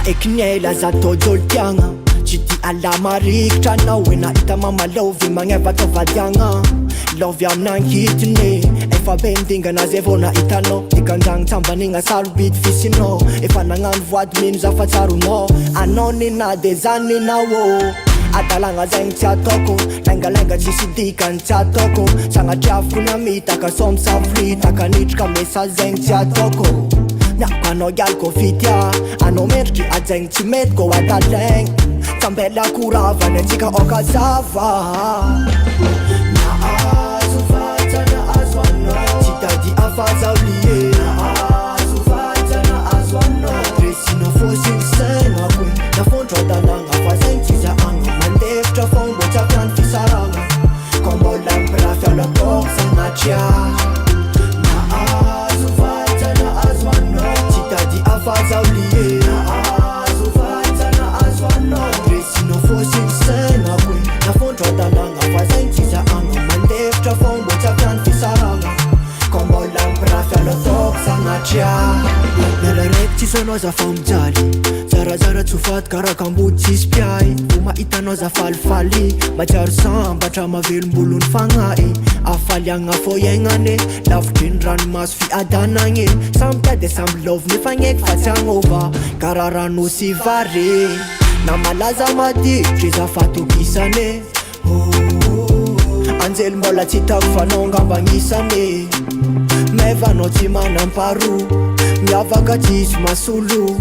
Alaiko ny ela za tojo tiagna. Tsy ty ala marikitra anao e. Nahita mama love magneva atao vadiagna. Love amin'ankitiny efa be midingana zay vao nahitanao. Dikanjagny tsambanigna sarobidy fisinao. Efa nagnano voady mino za fa tsaronao. Anao nina de za ninao. Adalagna zegny tsy ataoko. Laingalainga tsisy dikany tsy ataoko. Sagnatriaviko ny amitaka sao misavoritaka. Nitrika message zegny tsy ataoko. Miako anao ialy ko fitia. Anao mendriky ajaigny tsy mety ko adalaigny. Tsambela koravany antsika aoka zava. Nahazo vatana azo anao. Tsy tady afa zaho lie. Nahazo vatana azo anao. Resinao fô sy ny sainako e. Nafondro adalagna fa zegny tsy zahagna. Mandefitra fô mbô tsy aviany fisaragna. Ko mbola mipirafy alo ataoko sagnatria. Nahazo vatana azo anao. Tsy tady afa zaho lie. Nahazo vatana azo anao. Resinao fô sy ny sainako e. Nafondro adalagna fa zegny tsy zahagna. Mandefitra fô mbô tsy aviany fisaragna. Ko mbola mipirafy alo ataoko sagnatria. Miala raiky tsisy anao za fa mijaly. Zarazara tsy ho faty karaha kamboty tsisy mpiahy. Vo mahita anao za falifaly. Matsiaro sambatra mavelombolo ny fagnahy. Afaliagna fô iaignane. Lavitry ny ranomaso fiadanagny. Samby tia de samby love nefa agneky fa tsy agnova. Karaha rano sy vary. Na malaza maditry za fatokisane. Anjely mbola tsy hitako fa anao angamba agnisany. Meva anao tsy manam-paharoa. Miavaka tsisy masolo.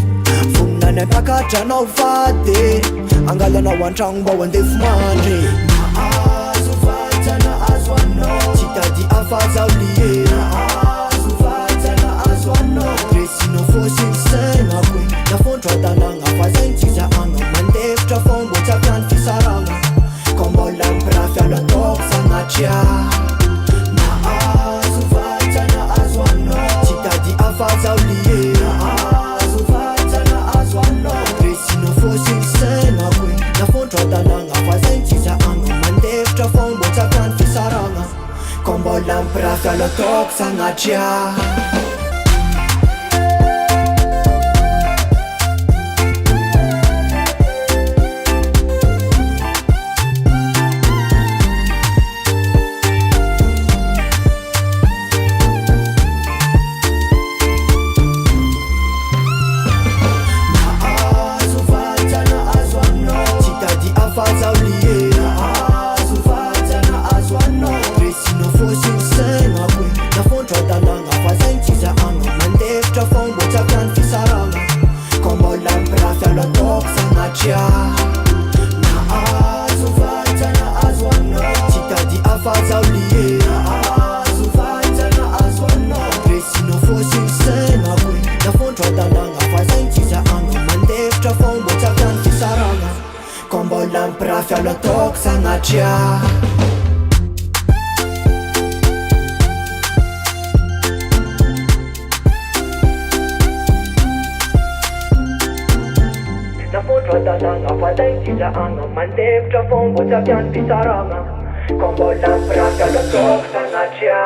Vonona ny hampakatra anao vady. Angalanao an-tragno mbô andefo mandry. Nahazo vatana azo anao. Tsy tady afa zaho lie. Nahazo vatana azo anao. Resinao fô sy ny sainako e. Nafondro adalagna fa zegny tsy zahagna. Mandefitra fô mbô tsy aviany fisaragna. Ko mbola mipirafy alo ataoko sagnatria. Nahazo vatana azo anao. Tsy tady afa zaho lie. Nahazo vatana azo anao. Resinao fô sy ny sainako e. Nafondro adalagna fa zegny tsy zahagna. Mandefitra fô mbô tsy aviany fisaragna. Ko mbola mipirafy alo ataoko sagnatria. Nahazo vatana azo anao. Tsy tady afa zaho lie. Nahazo vatana azo anao. Resinao fô sy ny sainako e. Nafondro adalagna fa zegny tsy zahagna. Mandefitra fô mbô tsy aviany fisaragna. Ko mbola mipirafy alo ataoko sagnatria. Nahazo vatana azo anao. Tsy tady afa zaho lie. Nahazo vatana azo anao. Resinao fô sy ny sainako e. Nafondro adalagna fa zegny tsy zahagna. Mandefitra fô mbô tsy aviany fisaragna. Ko mbola mipirafy alo ataoko sagnatria. Nafondro adalagna fa zegny tsy zahagna. Mandefitra fô mbô tsy aviany fisaragna. Ko mbola mipirafy alo ataoko sagnatria.